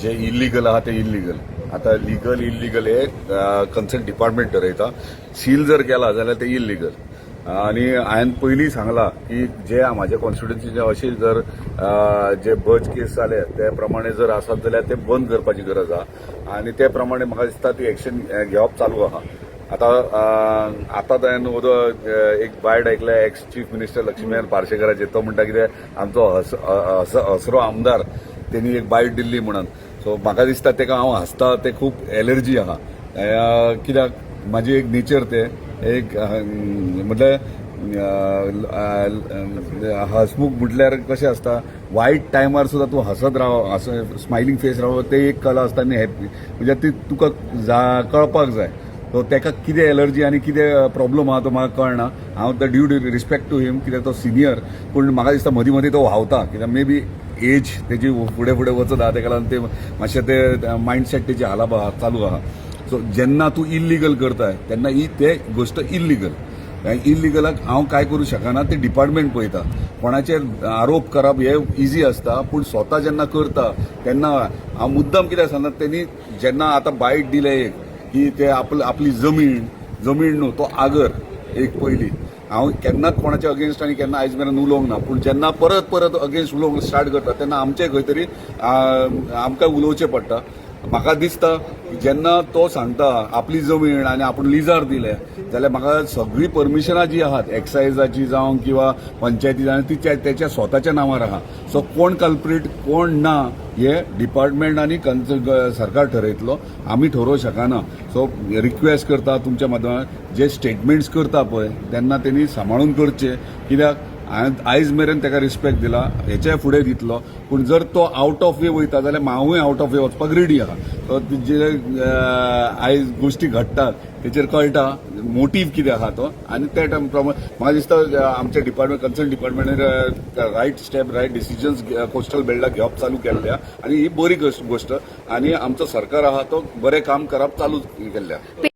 जे illegal आहा ते illegal. आतां लिगल इलिगल हे कन्सर्न डिपार्टमेंट ठरयता. सील जर केला जाल्यार ते इलिगल. आनी हांवें पयलीं सांगलां की जे म्हाज्या कॉन्स्टिट्युन्सीचे अशे जर जे बज केस जाले ते प्रमाणे जर आसत जाल्यार ते बंद करपाची गरज आहा आनी ते प्रमाणे म्हाका दिसता ती एक्शन घेवप चालू आहा. आतां आतां हांवें एक बायट आयकल्या एक्स चीफ मिनिस्टर लक्ष्मीकांत पार्सेकराचे. तो म्हणटा कितें, आमचो हस हस हसरो आमदार, तेणी एक बायट दिल्ली म्हणून. सो म्हाका दिसता तेका हांव हांसता ते खूब एलर्जी आहा. कित्याक म्हाजी एक नेचर ते एक म्हटल्यार हसमुख म्हटल्यार कशें आसता, वायट टायमार सुद्दां तूं हसत राव, स्मायलिंग फेस राव, ते एक कला आसता आनी हॅपी म्हणजे ती तुका कळपाक जाय. सो तेका कितें एलर्जी आनी कितें प्रॉब्लम आहा तो म्हाका कळना. हांव the due respect to him, कित्याक तो सिनियर, पूण म्हाका दिसता मदीं मदीं तो व्हांवता, कित्याक मे बी एज तेजी फुडें फुडें वचत आहा, तेका लागून ते मातशें ते मायंडसेट तेजी हालाप आहा, चालू आहा. सो जेन्ना तूं इल्लिगल करताय तेन्ना ही ते गोश्ट इल्लिगल. इल्लिगलाक हांव काय करूं शकना, ते डिपार्टमेंट पळयता. कोणाचेर आरोप करप हे इजी आसता, पूण स्वता जेन्ना करता तेन्ना हांव मुद्दम कित्याक सांगता, तेणी जेन्ना आतां बायट दिले एक की ते आपली जमीन, जमीन न्हू तो आगर एक. पयली हांव केन्नाच कोणाच्या अगेन्स्ट आनी केन्ना आयज मेरेन उलोवंक ना, पूण जेन्ना परत परत अगेन्स्ट उलोवंक स्टार्ट करता तेन्ना आमचें खंय तरी आमकां उलोवचें पडटा. म्हाका दिसता जेन्ना तो सांगता आपली जमीन आनी आपूण लिजार दिले जाल्यार म्हाका सगळीं परमिशनां जी आहात एक्सायजाची जावं किंवा पंचायती जावं, ती तेच्या स्वताच्या नांवार आहा. सो कोण कल्प्रीट कोण ना हे डिपार्टमेंट आनी सरकार ठरयतलो, आमी ठरोवंक शकना. सो रिक्वेस्ट करता तुमच्या माध्यमात, जे स्टेटमेंट्स करता पळय तेन्ना तेणी सांबाळून करचे, कित्याक हांवें आयज मेरेन ताका रिस्पेक्ट दिला, हेच्या फुडें दितलो, पूण जर तो आवट ऑफ वे वयता जाल्यार हांवूय आवट ऑफ वे वचपाक रेडी आहा. सो जे आयज गोश्टी घडटात तेचेर कळटा मोटीव कितें आहा तो. आनी त्या टायम प्रमाणे म्हाका दिसता आमच्या डिपार्टमेंट, कन्सर्न डिपार्टमेंटान right step, right decisions coastal बेल्टाक घेवप चालू केल्ले आहा आनी ही बरी गोश्ट आनी आमचो सरकार आहा तो बरें काम करप चालू केल्लें आहा.